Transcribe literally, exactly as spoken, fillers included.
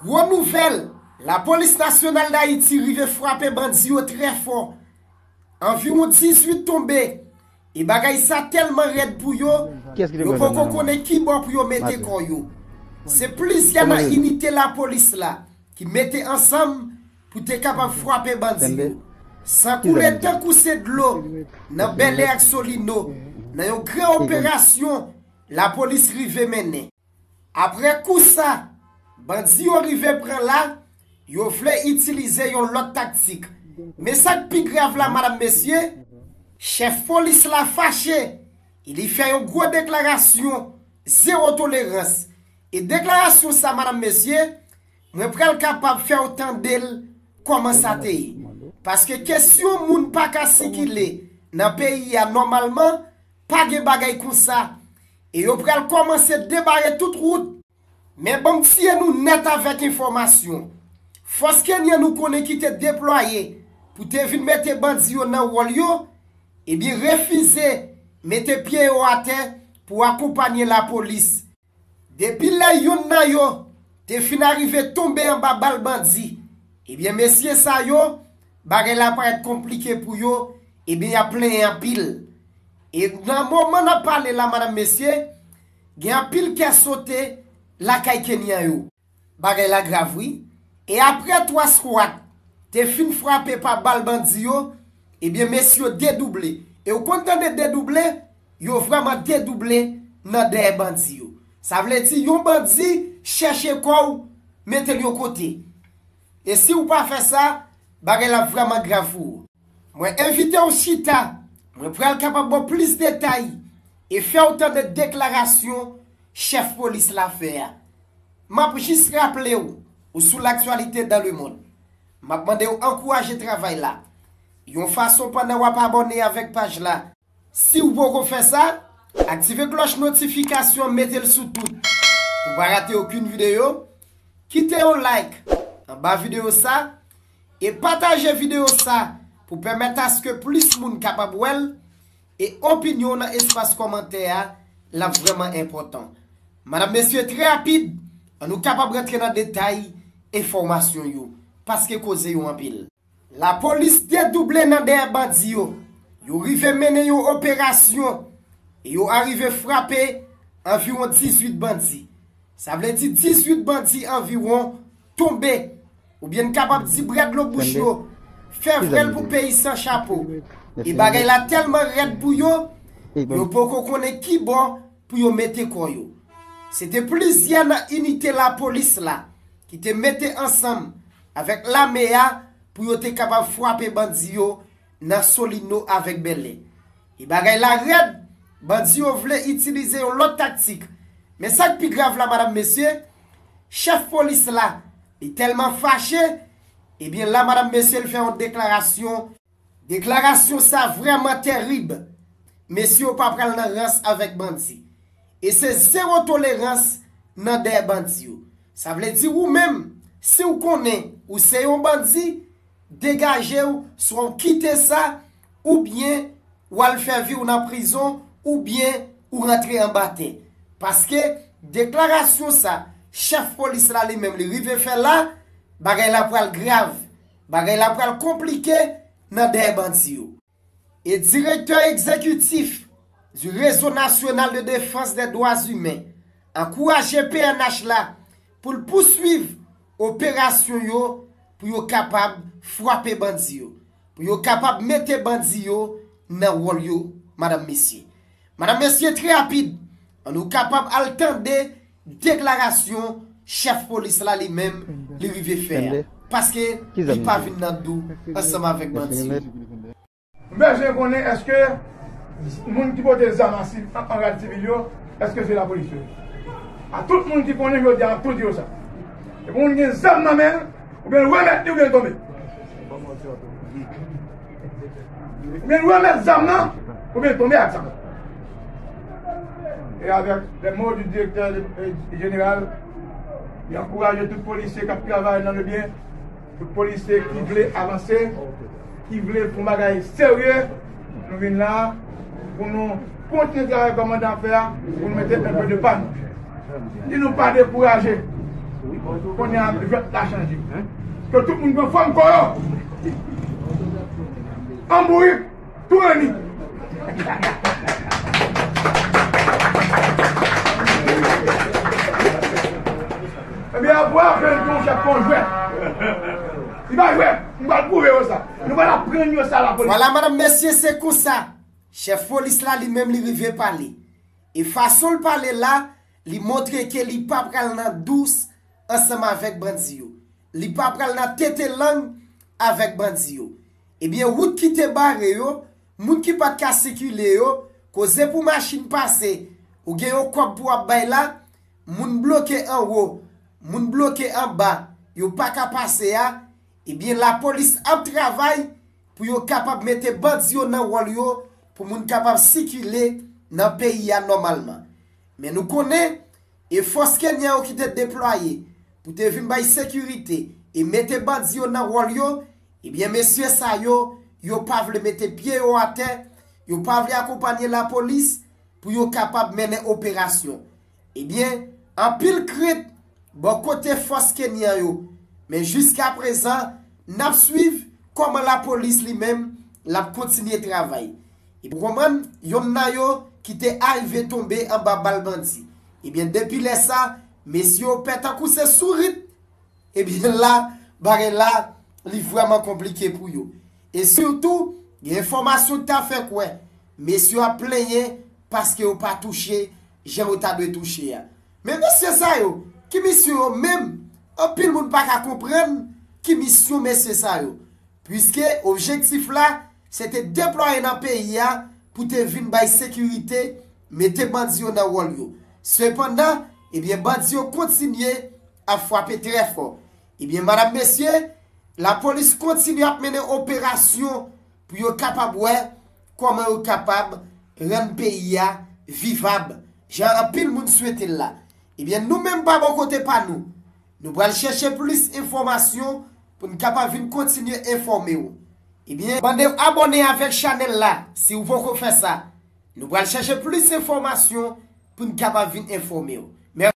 Gwo nouvèl! Lapolis Nasyonal d Ayiti rive frape bandi yo trè fò. Anviwon dizuit tonbe. E bagay sa tèlman rèd pou yo, yo poko konnen ki bò pou yo mete kò yo. Se plizyè nan inite lapolis la ki mete ansanm pou te kapab frape bandi yo. San koule tankou se dlo nan Bèlè ak Solino, nan yon gran operasyon lapolis rive mennen. Apre kou sa, bandi yo rive pran la, yo vle itilize yon lòt taktik. Men sa k pi grav la, madanm, mesye, chèf polis la fache, e li fè yon gwo deklarasyon, zewo tolerans. E deklarasyon sa, madanm, mesye, mwen pral kapab fè w tande l kòman sa te ye. Paske kesyon moun pa ka sikile nan peyi a nòmalman, pa gen bagay konsa. E yo pral kòmanse debare tout wout. Men ban m tiye nou nèt avèk enfòmasyon. Fòs kenyan nou konnen ki te deplwaye pou te vin mete bandi yo nan wòl yo, ebyen refize mete pye yo atè pou akonpanye lapolis. Depi lè yonn nan yo te fin arive tonbe anba bal bandi, ebyen mesye sa yo, bagay la parèt konplike pou yo, ebyen y ap plenyen anpil. E nan moman n ap pale la, madanm, mesye, gen anpil kè sote lakay kenyan yo. Bagay la grav, wi. E apre twa skwad te fin frape pa bal bandi yo, ebyen mesye yo dedouble. E w konn tande dedouble, yo vrèman dedouble nan dèyè bandi yo. Sa vle di yon bandi chèche kò w, mete l yon kote. E si w pa fè sa, bagay la vrèman grav pou ou. Mwen envite w chita, mwen pral kapab ba w plis detay e fè w tande deklarasyon chèf polis la fè a. M ap jis raple w, ou sou L'actualité dans le monde. M ap mande w ankouraje travay la yon fason pandan w ap abòne avèk paj la. Si w poko fè sa, aktive klòch notifikasyon, mete l sou tout pou w pa rate okenn videyo. Kite yon like anba videyo sa e pataje videyo sa pou pèmèt aske plis moun kapab wè l. E opinyon w nan espas kòmantè a, l ap vrèman enpòtan. Madanm, mesye, trè rapid, ann nou kapab rantre nan detay enfòmasyon yo, paske koze yo anpil. Lapolis dedouble nan dèyè bandi yo. Yo rive mennen yon operasyon e yo arive frape anviwon dizuit bandi. Sa vle di dizuit bandi anviwon tonbe, oubyen n kapab di bwè dlo bouch yo, fè vrèl pou peyi san chapo. E bagay la tèlman rèd pou yo, yo poko konnen ki bò pou yo mete kò yo. Se te plizyè nan inite lapolis la ki te mete ansanm avèk lame a pou yo te kapab frape bandi yo nan Solino avèk Bèlè. E bagay la rèd, bandi yo vle itilize yon lòt taktik. Men sa k pi grav la, madanm, mesye, chèf polis la, li tèlman fache, ebyen la, madanm, mesye, l fè yon deklarasyon. Deklarasyon sa vrèman terib. Mesye yo pa pral nan rans avèk bandi. E se zewo tolerans nan dèyè bandi yo. Sa vle di ou menm, si w konnen ou se yon bandi, degaje w, swa w kite sa, oubyen w al fè vi w nan prizon, oubyen ou rantre anba tè. Paske deklarasyon sa, chèf polis la li menm li rive fè la, bagay la pral grav, bagay la pral konplike nan dèyè bandi yo. E direktè egzekitif du Réseau National de Défense des Droits Humains ankouraje P N H la pou l pouswiv operasyon yo pou yo kapab frape bandi yo, pou yo kapab mete bandi yo nan wòl yo, madanm, mesye. Madanm, mesye, trè rapid, ann nou kapab al tande deklarasyon chèf polis la li menm li rive fè a. Paske li pa vin nan dou ansanm avèk bandi yo. M bezwen konnen èske moun ki pote zam a si-, an, an rad sivil yo, èske se lapolis yo ye? A tout moun ki konnen jodi a, m ap tou di yo sa. E pou moun gen zam nan men l, oubyen l remèt li oubyen l tonbe. Oubyen l remèt zam nan, oubyen l tonbe ak zam. E avèk les mots du directeur, euh, général, li ankouraje tout polisye k ap travay nan le byen, tout polisye ki vle avanse, ki vle fè yon bagay serye, nou vin la pou nou kontinye travay kòmandan ap fè a, pou nou mete enpe de pa nou. Di nou pa dekouraje. Kounye a, jwèt la chanje. Ke tout moun pran fòm kò yo. An bourik, tou rani. Ebyen, apre, apre, l pran chèf kon jwèt. Li pa jwèt, m pral pwouve yo sa. Nou pral aprann yo sa, lapolis. Vwala, madanm, mesye, se konsa. Chèf polis la, li menm, li rive pale. E fason l pale la, li montre ke li pa pral nan dous ansanm avèk bandi yo. Li pa pral nan tete lang avèk bandi yo. Ebyen, wout ki te bare yo, moun ki pa t ka sikile yo, koze pou machin pase, ou gen yon kòb pou w ap bay la, moun bloke anwo, moun bloke anba, yo pa ka pase a, ebyen, lapolis ap travay pou yo kapab mete bandi yo nan wòl yo, pou moun kapab sikile nan peyi a nòmalman. Men nou konnen, e fòs kenyan yo ki te deplwaye pou te vin bay sekirite e mete bandi yo nan wòl yo, ebyen, mesye sa yo, yo pa vle mete pye yo atè, yo pa vle akonpanye lapolis pou yo kapab mennen operasyon. Ebyen, anpil krent bò kote fòs kenyan yo. Men jiskaprezan, n ap swiv kòman lapolis li menm, l ap kontinye travay. Epi w konprann, yonn nan yo ki te arive tonbe anba bal bandi. Ebyen, depi lè sa, mesye yo pè tankou se sourit. Ebyen la, bagay la, li vrèman konplike pou yo. E sitou, gen enfòmasyon ki ta fè kwè, mesye yo ap plenyen paske yo pa touche jan yo ta dwe touche a. Men mesye sa yo, ki misyon yo menm? Anpil moun pa ka konprann ki misyon mesye sa yo. Piske objektif la, se te deplwaye nan peyi a pou te vin bay sekirite, mete bandi yo nan wòl yo. Sepandan, ebyen, bandi yo kontinye ap frape trè fò. Ebyen, madanm, mesye, lapolis kontinye ap mennen operasyon pou yo kapab wè kòman yo kapab rann peyi a vivab, jan anpil moun swete l la. Ebyen, nou menm pa bò kote pa nou, nou pral chèche plis enfòmasyon pou n kapab vin kontinye enfòme w. Ebyen, mande w abòne avèk chanèl la, si w poko fè sa. Nou pral chèche plis enfòmasyon pou n kapab vin enfòme w. Mèsi.